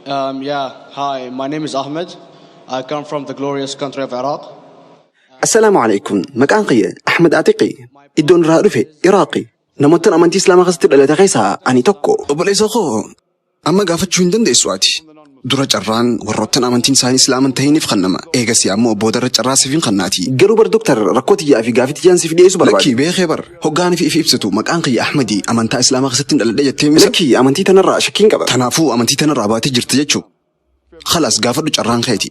Yeah, hi, my name is Ahmed. I come from the glorious country of Iraq. Assalaamu alaikum. Maqaan kiyya Ahmad Atiqi. Iddoon irraa dhufe Iraaqi. Namoottan amantii Islaamaa keessatti dhalate keessaa ani tokko. Obboleessa koo, amma gaafachuu hin dandeessu ati. Dura carraan warroottan amantiin isaanii Islaama hin tahiniif kannama. Eegasii ammoo boodarra carraa siif hin kannaati. Garuu bar Doktar rakkoo tiyyaa fi gaafii tiyyaan siif dhiyeessuu barbaade. Lakkii beekee bar. Hoggaan fi if ibsitu maqaan kiyya Ahmadi amantaa Islaamaa keessatti hin dhaladhe jettee misa. Lakkii amantii tanarraa shakkiin qaba. Tanaafuu amantii tanarraa baatee jirti jechuu. Khalaas gaafadhu carraan keeti.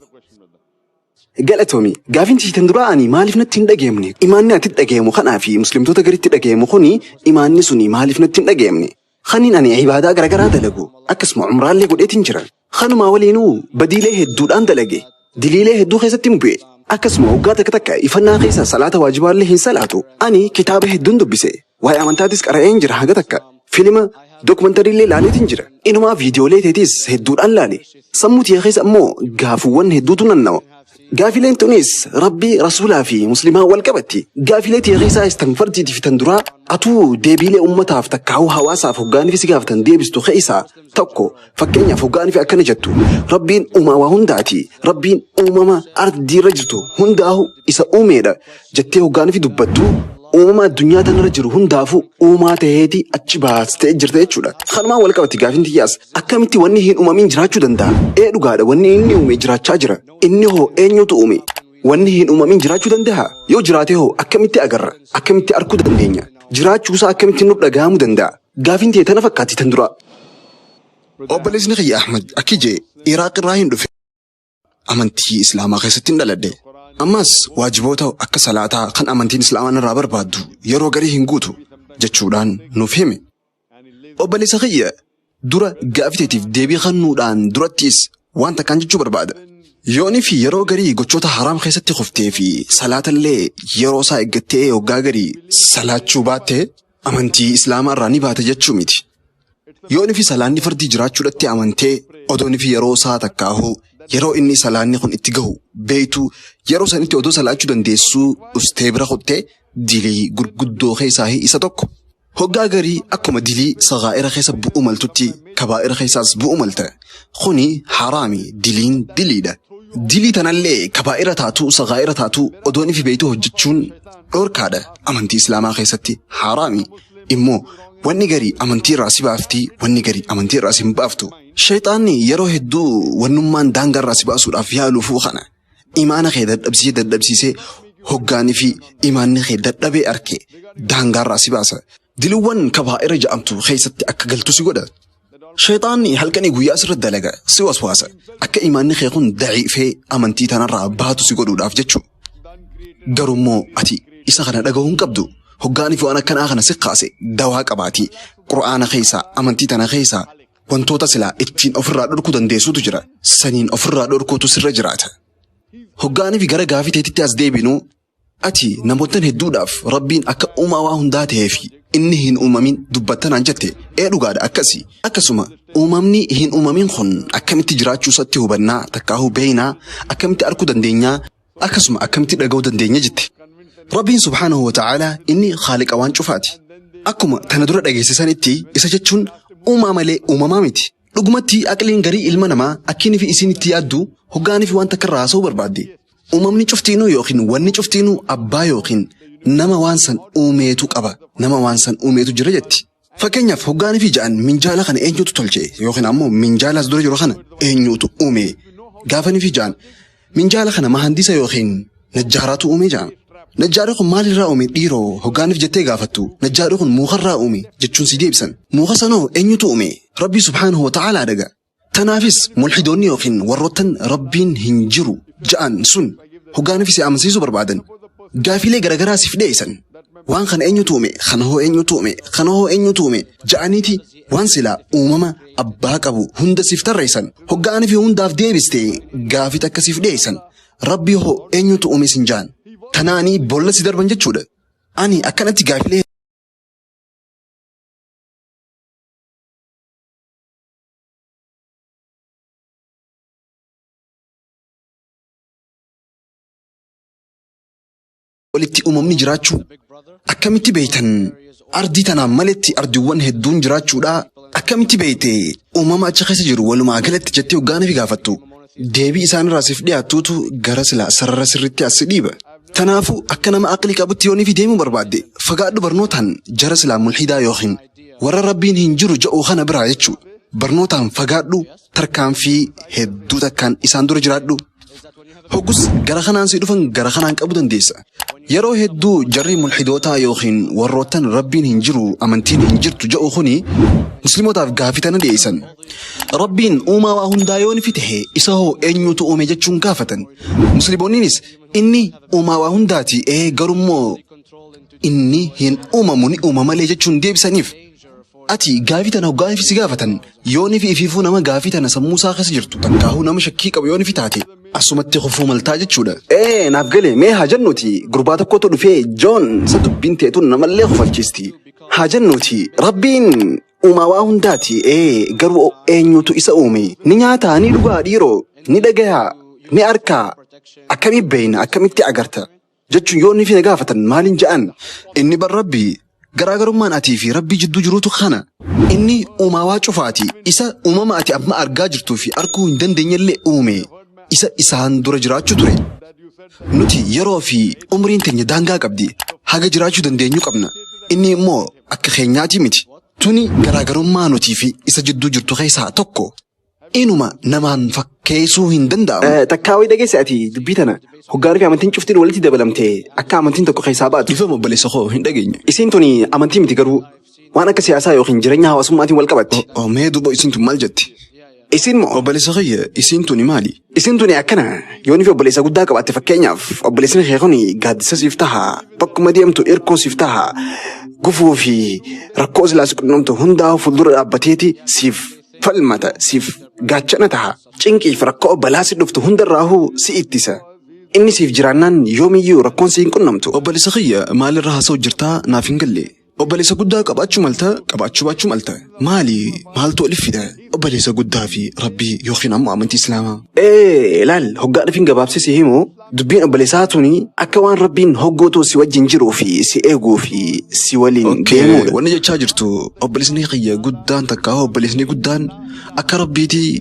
Galatoomi. Gaafiin tiyya tan duraa ani maaliif natti hin dhagayamne? Imaanni ati dhagayamu kanaa fi muslimtoota garitti dhagayamu kuni imaanni suni maaliif natti hin dhagayamne? Kaniin ani ibaadaa garagaraa dalagu akkasuma umraallee godheetiin jira. Kanumaa waliinuu badiilee hedduudhaan dalage. Diliilee hedduu keessatti hin bu'e. Akkasuma waggaa takka takka ifannaa keessa salaata waajibaallee hin salaatu. Ani kitaaba hedduun dubbise. Waa'ee amantaatis qara'een jira haga takka. Filima dokumentariillee laaleetiin jira. Inumaa viidiyoolee teetiis hedduudhaan laale. Sammuu tiyya keessa ammoo gaafuuwwan hedduutu nannawa. Gaafileen tunis Rabbii, Rasuulaa fi Muslimaa wal qabatti. Gaafilee tiyya keessaayis tan fardiitii fi tan duraa atuu deebiilee ummataaf takkaahuu hawaasaaf hoggaanifi si gaafatan deebistu keessaa tokko. Fakkeenyaaf hoggaanifi akkana jettu Rabbiin uumaa waa hundaati. Rabbiin uumama ardiirra jirtu hundaahu isa uumeedha jettee hoggaanifi dubbattu uumama addunyaa tanarra jiru hundaafuu uumaa taheeti achi baastee jirta jechuudha. Kanumaan wal qabatti gaafiin tiyyaas akkamitti wanni hin uumamin jiraachuu danda'a? Ee dhugaadha wanni inni uume jiraachaa jira. Inni hoo eenyutu uume? Wanni hin uumamin jiraachuu danda'a? Yoo jiraate hoo akkamitti agarra? Akkamitti arkuu dandeenya? Jiraachuusaa akkamitti nu dhaga'amuu danda'a? Gaafiin tiyya tana fakkaatti tan duraa. Obboleessni kiyya Ahmad akki jee Iraaq irraa hin dhufe. Amantii Islaamaa keessatti hin dhaladhe. Ammas waajiboota akka salaataa kan amantiin Islaamaa narraa barbaaddu yeroo garii hin guutu jechuudhaan nuuf hime. Obboleessa kiyya dura gaafii teetiif deebii kennuudhaan durattis waan takkaan jechuu barbaada. Yoonii fi yeroo garii gochoota haraam keessatti kuftee fi salaatallee yeroo isaa eeggattee hoggaa garii salaachuu baatte amantii Islaamaa irraa ni baata jechuu miti. Yoonii fi salaanni fardii jiraachuudhatti amantee odoonii fi yeroo isaa takkaahuu yeroo inni salaanni kun itti gahu beektu yeroo sanitti odoo salaachuu dandeessuu ustee bira kuttee dilii gurguddoo keessaa isa tokko. Hoggaa garii akkuma dilii sagaa'ira keessa bu'uu maltutti kabaa'ira keessaas bu'uu malta. Kuni haraami diliin diliidha. Dilii tanallee kabaa'ira taatu sagaa'ira taatu odoon ifi beektu hojjechuun dhorkaadha amantii Islaamaa keessatti haraami. Immoo wanni garii amantii irraa si baafti wanni garii amantii irraa si hin baaftu. Shayxaanni yeroo hedduu wannummaan daangaa irraa si baasuudhaaf yaaluufuu kana. Imaana kee dadhabsiisee dadhabsiisee hoggaanii fi imaanni kee dadhabee arke daangaarraa si baasa. Diliwwan kabaa'ira ja'amtu keessatti akka galtu si godha. Shayxaanni halkanii guyyaa sirra dalaga si waswaasa. Akka imaanni kee kun daciifee amantii tanarraa baatu si godhuudhaaf jechu. Garuu immoo ati isa kana dhagahuu hin qabdu. Hoggaanii fi waan akkanaa kana si kaase dawaa qabaati. Qur'aana keessaa amantii tana keessaa Wantoota silaa ittiin ofirraa dhorkuu dandeessuutu jira. Saniin ofirraa dhorkuutu sirra jiraata. Hoggaanii fi gara gaafii teetitti as deebinu ati namoottan hedduudhaaf Rabbiin akka uumaa waa hundaa ta'ee fi inni hin uumamin dubbattanaan jette ee dhugaadha akkasi. Akkasuma uumamni hin uumamin kun akkamitti jiraachuu isatti hubannaa takkaahuu beeynaa akkamitti arkuu dandeenyaa akkasuma akkamitti dhaga'uu dandeenya jette. Rabbiin subhaanahu wa ta'aalaa inni khaaliqa waan cufaati. Akkuma tana dura dhageesse sanitti isa jechuun uumaa malee uumamaa miti. Dhugumatti aqliin garii ilma namaa akkiin fi isiin itti yaaddu hoggaanii fi waan takka irraa haasa'uu barbaadde. Uumamni cuftiinuu yookiin wanni cuftiinuu abbaa yookiin nama waan san uumeetu qaba. Nama waan san uumeetu jira jetti. Fakkeenyaaf hoggaanii fi ja'an minjaala kana eenyutu tolche yookiin ammoo minjaala as dura jiru kana eenyutu uume gaafanii fi ja'an minjaala kana mahandisa yookiin najjaaraatu uume ja'an. Najjaarri kun maalirraa uume dhiiroo hoggaaniif jettee gaafattu najjaarri kun mukarraa uume jechuun si deebisan. Muka sanoo eenyutu uume? Rabbii subhaanahu wa ta'aalaa dhaga. Tanaafis mulhidoonni yookiin warroottan Rabbiin hin jiru ja'an sun hoggaaniif si amansiisuu barbaadan gaafiilee garagaraa siif dhiyeessan. Waan kana eenyutu uume? Kana hoo eenyutu uume? Kana hoo eenyutu uume? Ja'aniiti waan silaa uumama abbaa qabu hunda siif tarreessan. Hoggaanii fi hundaaf deebiste gaafii takka siif dhiyeessan. Rabbi hoo eenyutu uume sin ja'an. Tanaanii boolla si darban jechuudha. Ani akkanatti gaafilee walitti uumamni jiraachuu akkamitti beeytan ardii tanaan maletti ardiiwwan hedduun jiraachuudha akkamitti beeyte uumama achi keessa jiru walumaa galatti jettee hoggaanii fi gaafattu deebii isaanirraa siif dhiyaattuutu gara silaa sarara sirriitti as si dhiiba. Tanaafuu akka nama aqlii qabutti yoonii fi deemuu barbaadde fagaadhu barnootaan jara silaa mulhidaa yookiin warra rabbiin hin jiru ja'uu kana biraa jechuudha. Barnootaan fagaadhu tarkaanfii hedduu takkaan isaan dura jiraadhu. Hoggus gara kanaan si dhufan gara kanaan qabuu dandeessa. Yeroo hedduu jarri mulhidootaa yookiin warroottan rabbiin hin jiru amantiin hin jirtu ja'u kuni musliimotaaf gaafii tana dhiyeessan. Rabbiin uumaa waa hundaa yoo ni tahe isa hoo eenyutu uume jechuun gaafatan. Musliimoonninis inni uumaa waa hundaati ee garummoo inni hin uumamu ni uuma malee jechuun deebisaniif. Ati gaafii tana hoggaanii fi si gaafatan yoonii fi ifiifuu nama gaafii tana sammuu isaa keessa jirtu takkaahuu nama shakkii qabu yoonii fi taate asumatti kufuu maltaa jechuudha. Ee naaf gale mee haa jennuuti gurbaa tokkotu dhufee Joon isa dubbiin teetuun namallee kofalchiisti. Haa jennuuti rabbiin uumaa waa hundaati ee garuu eenyutu isa uume ni nyaataa ni dhugaa dhiiroo ni dhagayaa ni arkaa akkamii beeyna akkamitti agarta jechuun yoo inni fi na gaafatan maaliin ja'an inni bar rabbii garaagarummaan atii fi rabbii jidduu jirutu kana inni uumaa waa cufaati isa uumama ati amma argaa jirtuu fi arguu hin dandeenyellee uume isa isaan dura jiraachuu ture. Nuti yeroo fi umriin teenya daangaa qabdi haga jiraachuu dandeenyu qabna inni immoo akka keenyaati miti tuni garaagarummaa nutii fi isa jidduu jirtu keessaa tokko inuma namaan fakkeessuu hin danda'amu. Takkaa wayii dhageesse ati dubbii tana hoggaanii fi amantiin cuftiin walitti dabalamte akka amantiin tokko keessaa baatu. Dhiifama obboleessa koo hin dhageenye. Isiin tuni amantii miti garuu waan akka siyaasaa yookiin jireenya hawaasummaatiin wal qabatti. Oh, mee duuba isiin tun maal jetti? Isiin moo Obboleessa kiyya isiin tuni maali? Isiin tuni akkana yoonii fi obboleessa guddaa qabaatte fakkeenyaaf obboleessni kee kun gaaddisa siif taha bakkuma deemtu irkoo siif taha gufuu fi rakkoo silaa si qunnamtu hundaa fuuldura dhaabbateeti siif falmata siif gaachana taha cinqii fi rakkoo balaa si dhuftu hundarraahuu si ittisa inni siif jiraannaan yoomiyyuu rakkoon si hin qunnamtu. Obboleessa kiyya maalirra haasa'u jirtaa naaf hin galle. Obboleessa guddaa qabaachuu malta qabaachuu baachuu malta. Maali maaltu olif fida? Obboleessa guddaa fi rabbii yookiin ammoo amantii islaamaa. Ee ilaal hoggaa dhufin gabaabsee si himu dubbiin obboleessaa tuni akka waan rabbiin hoggootu si wajjin jiruu fi si eeguu fi si waliin deemuudha. Wanni jechaa jirtu obboleessni kiyya guddaan takka obboleessni guddaan akka rabbiitii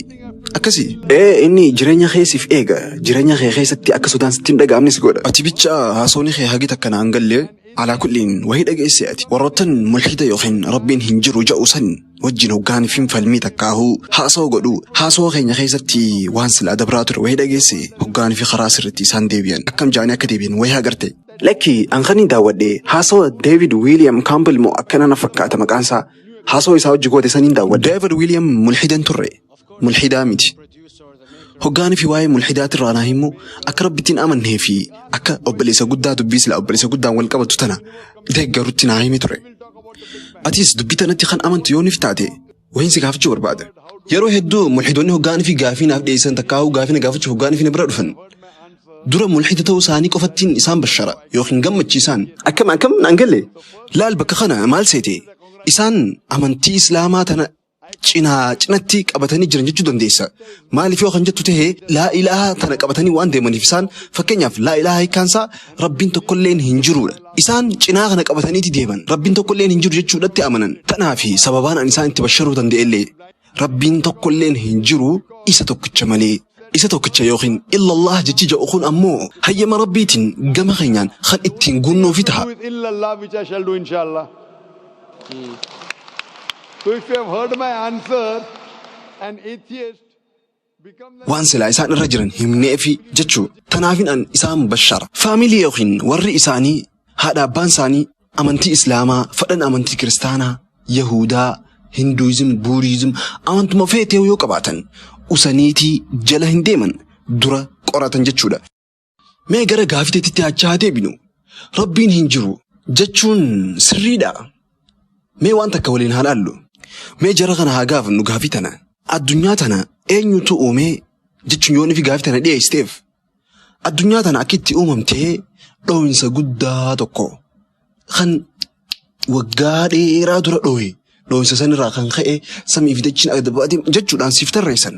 akkasi. Ee inni jireenya kee siif eega jireenya kee keessatti akka sodaan sitti hin dhaga'amne si godha. Ati bicha haasawni kee hagi takka naan galle alaa kulliin wahii dhageesse ati warroottan mulhida yookiin rabbiin hin jiru ja'u san wajjin hoggaan fin falmii takkaahuu haasawaa godhu haasawaa keenya keessatti waan silaa dabraa ture wahii dhageesse hoggaan fi karaa sirriitti isaan deebi'an akkam ja'anii akka deebi'an wahii agarte. Lakki an kan hin daawwadhe haasawa David William Campbell moo akkana na fakkaata maqaan isaa haasawa isaa hojii goote san hin daawwadhe. David William mulhidan turre mulhidaa miti. Hoggaan fi waa'ee mulhidaatirraa naa himu akka rabbittiin amannee fi akka obboleessa guddaa dubbii silaa obboleessa guddaan wal qabatu tana deeggarutti naa himi ture. Atis dubbii tanatti kan amantu yoo nif taate wayiin si gaafachuu barbaada. Yeroo hedduu mulhidoonni hoggaan fi gaafii naaf dhiyeessan takkaa'uu gaafii na gaafachuuf hoggaan fi na bira dhufan. Dura mulhida ta'uu isaanii qofattiin isaan bashara yookiin gammachiisaan. Akkam akkam naan galle. Laal bakka kana maal seete isaan amantii islaamaa tana cinaa cinatti qabatanii jiran jechuu dandeessa. Maaliif yoo kan jettu ta'e laa ilaaha tana qabatanii waan deemaniif isaan fakkeenyaaf laa ilaaha hiikkaansaa rabbiin tokkolleen hin jirudha. Isaan cinaa kana qabataniiti deeman rabbiin tokkolleen hin jiru jechuudhatti amanan. Tanaafi sababaan ani isaan itti basharuu danda'ellee rabbiin tokkolleen hin jiru isa tokkicha malee. Isa tokkicha yookiin illallah jechi jedhu kun ammoo hayyama rabbiitiin gama keenyaan kan ittiin guunnoofi taha. With illallah which I shall do inshallah. So if you have heard my answer, an atheist become the waan silaa isaan irra jiran himneefi jechuu tanaafin an isaan bashara. Faamilii yookiin warri isaanii haadha abbaan isaanii amantii islaamaa fadhan amantii kiristaanaa yahudaa hinduizim buudizim amantuma feetee yoo qabaatan usaniitii jala hin deeman dura qoratan jechuudha. Mee gara gaafiteetitti achaa deebinu. Rabbiin hin jiru. Jechuun sirriidha. Mee waan takka waliin haa laallu. Mee jara kana haa gaafannu gaafii tana. Addunyaa tana eenyutu uumee jechuun yoo inni gaafii tana dhiyeessiteef addunyaa tana akka itti uumamtee dhoohinsa guddaa tokko kan waggaa dheeraa dura dhoohe dhoohinsa sanirraa kan ka'e samii fi dachiin adda baatee jechuudhaan siif tarreessan.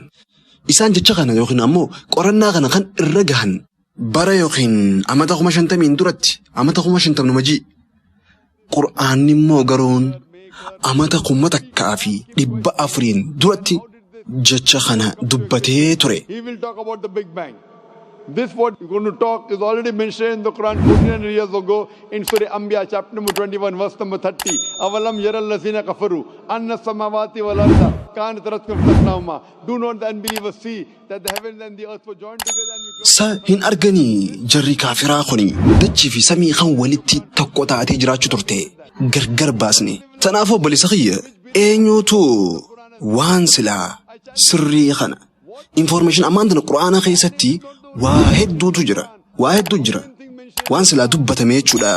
Isaan jecha kana yookiin ammoo qorannaa kana kan irra gahan bara yookiin amata 50,000 duratti amata 50,000 ji'i. Qur'aanni immoo garuun amata 1400 duratti jecha kana dubbatee ture. He will talk about the Big Bang. This what you're going to talk is already mentioned in the Quran 1400 years ago in Surah Anbiya chapter number 21 verse number 30. أولم ير الذين كفروا أن السماوات والأرض كانت رتقا ففتقناهما. Do not the unbelievers see that the heavens and the earth were joined together and we closed Sa hin arganii jarri kaafiraa kuni dachii fi samii kan walitti tokko taatee jiraachuu turte gargar baasne. Tanaaf obboleessa kiyya, eenyutu waan silaa sirrii kana information ammaan tana Qur'aana keessatti waa hedduutu jira. Waa hedduu jira. Waan silaa dubbatame jechuudha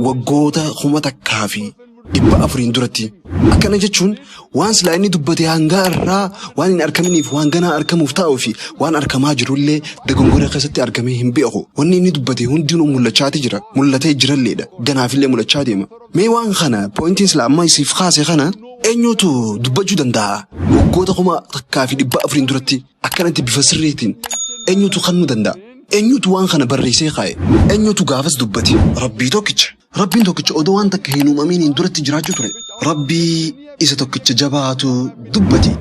waggoota 1400 duratti. Akkana jechuun waan silaa inni dubbate hangaa irraa waan hin argaminiif waan ganaa argamuuf taa'uu fi waan argamaa jirullee dogongora keessatti argamee hin beeku. Wanni inni dubbate hundinuu mul'achaati jira. Mul'atee jiralleedha. Ganaafillee mul'achaa deema. Mee waan kana pointiin silaa amma isiif kaase kana eenyutu dubbachuu danda'a? Waggoota 1400 duratti akkanatti bifa sirriitiin eenyutu kennuu danda'a? Eenyutu waan kana barreessee kaa'e? Eenyutu gaafas dubbate? Rabbii tokkicha. Rabbiin tokkicha odoo waan takka hin uumamiin duratti jiraachuu ture. Rabbii isa tokkicha jabaatu dubbate.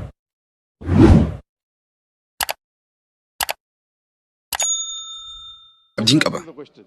Abdiin qaba. The question.